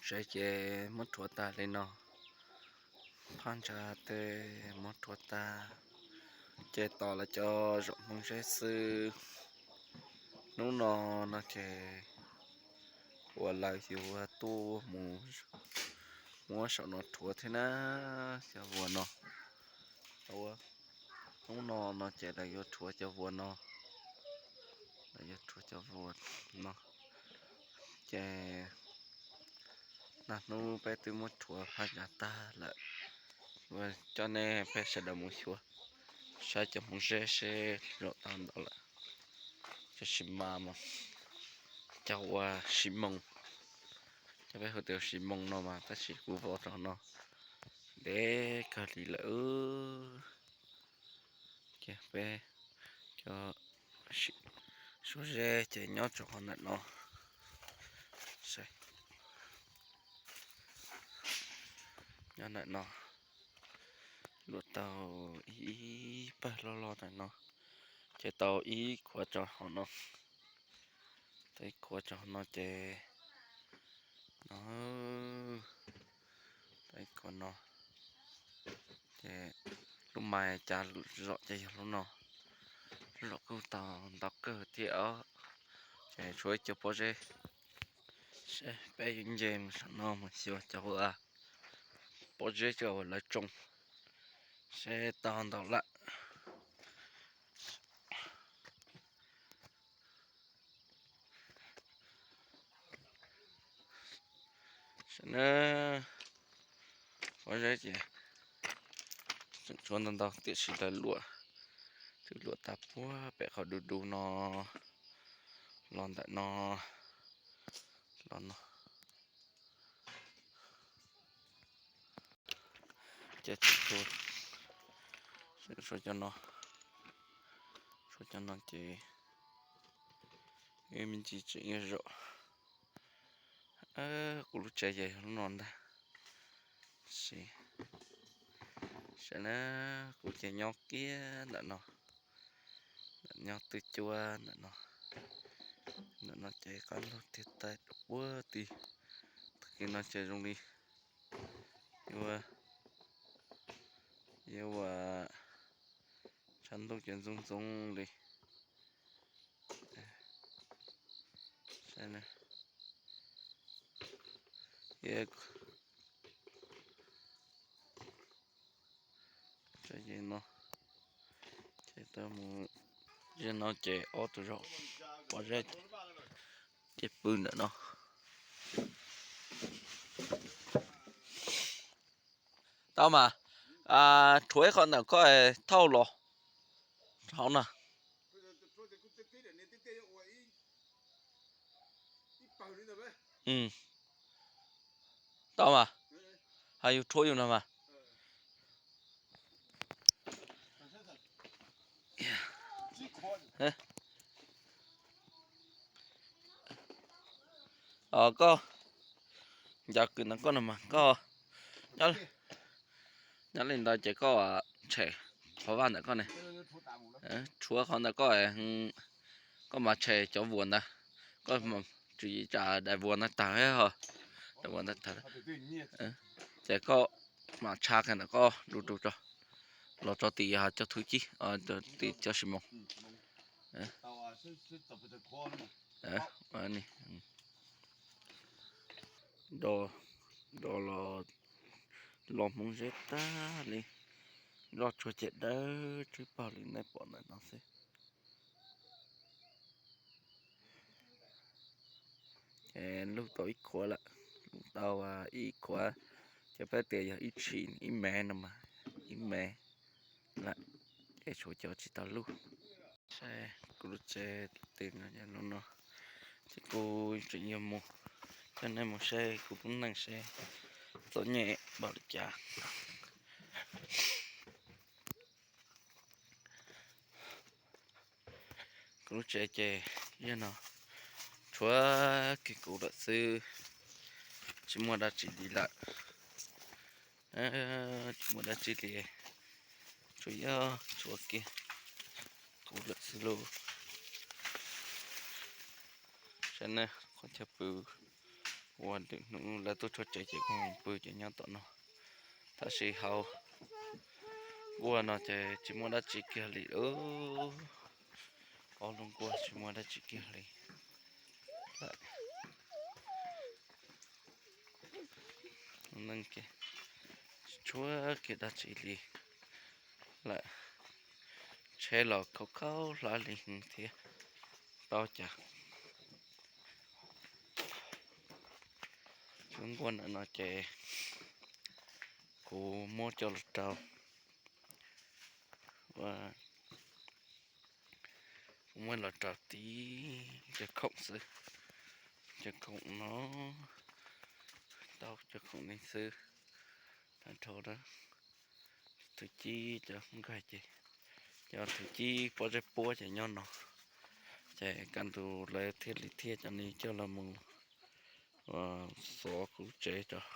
Zeb ces muab rhuav tag li no, phab ntsa tej muab rhuav tag, ces tos lawv cov zom Hmoob Zeb xwb. Hnub no no ces uas lawv yuav tuaj mus muab saum no rhuav thiab na, cov vuas no. Hnub no no ces lawv yuav rhuav cov vuas no, lawv yuav rhuav cov vuas no. Ces nag hnub peb twb muab rhuav phab ntsa tag lawm, coj nej peb sawv daws mus xyuas saib cov Hmoob Zeb seb zom tau ntau lawm. Cov sis mas mas, cov uas sis moos, cov peb hu tias sis moos no mas tab sis kuv vov rau no deb kawg li lawm. Ces peb cov Suav Zeb ces nyob rau qhov ntawm no, nyob ntawm no, luam tau ib pawg loj loj ntawm no, ces tau ib khuav rau hauv no, tau ib khuav rau hauv no ces no, tau ib khuav no, ces lub mais cas zom ces yog lub no, lub zom kuj tau ntau kawg thiab os. Ces tshuav ib co pob zeb, saib peb yuav nce mus saum no mus xyuas cov pob zeb cov uas lawv tsoo, seb tau ntau lawm. Saib na, pob zeb ces tseem tshuav ntau ntau tiam sis lawv luam, twb luam tag puag pem qhov du du no los ntawm no, los no. Ces tshuav, tshuav cov no, tshuav cov no ces me ntsis tseem yuav zom. Kuv lub tsev ces yog lub no ntag. Saib na, kuv ces nyob kiag ntawm no, nyob twb cuab ntawm no, ntawm no ces qab lug tiag tag puag tid. Tag kis no ces zoo li yuav, yuav ua tshav ntuj ces ntxoov ntxoov li. Saib na, no, ces tau mus, zeb no ces ob tug zaum pob zeb ces pw ntawm no. Tau mas, rhuav ib qho ntawm koj thauj los hauv na. Tau mas, hais yus rhuav yus no mas. Koj ncav kws ntawm koj no mas koj nyob li ntawd ces koj tshem qhov vaj ntawm koj ne, rhuav qhov ntawm koj, koj mas tshem cov vuas ntawd, koj tswv yim tsam daim vuas ntawd tawg, daim vuas ntawd tawg, ces koj mam tshab kiag ntawm koj du du tso, los tso tim cov thwv cib, tim cov sis moos. Do, do los, los Hmoob Zeb tag li, loj tsuag ces dawb tswb paug li nej pom ntawm no xwb. Ces lug tau ib khuav lawm, lug tau ib khuav, ces peb tias yog ib tshim ib mev no mas, ib mev lawm, ces tshuav cov tsis tau lug. Saib kuv lub tsev tes no, ces kuv tseem yuav mus, coj nej mus saib kuv lub neej seb txom nyem npaum li cas. Kuv lub tsev ces yog no, tshuav kiag kuv lawm xwb, tsis muaj dab tsi li lawm, tsis muaj dab tsi li, tsuas yog tshuav kiag kuv lawm xwb lauj. Saib na, qhov chaw pw Ua lwm hnub lawv tuaj tshuab tsev ces kuj pw ces nyob tom no. Tab sis hauv nkuaj no ces tsis muaj dab tsi kiag li. Ob lub nkuaj tsis muaj dab tsi kiag li. Neeg tsis tshuab kiag dab tsi li lawm. Tsheb los khaub khaub hlab li thiab. Tau cas lub nkuaj ntawm no ces kuv muab coj los rau, kuv muab los rau tib cov khoom xwb. Cov khoom no, tau cov khoom li xwb. Dhau thwv cib cov nkaig ces, cov thwv cib pob zeb puab ces nyob no. Ces kaj ntug lawv thiaj li thiaj cov no coj los mus xov kuv tsev cov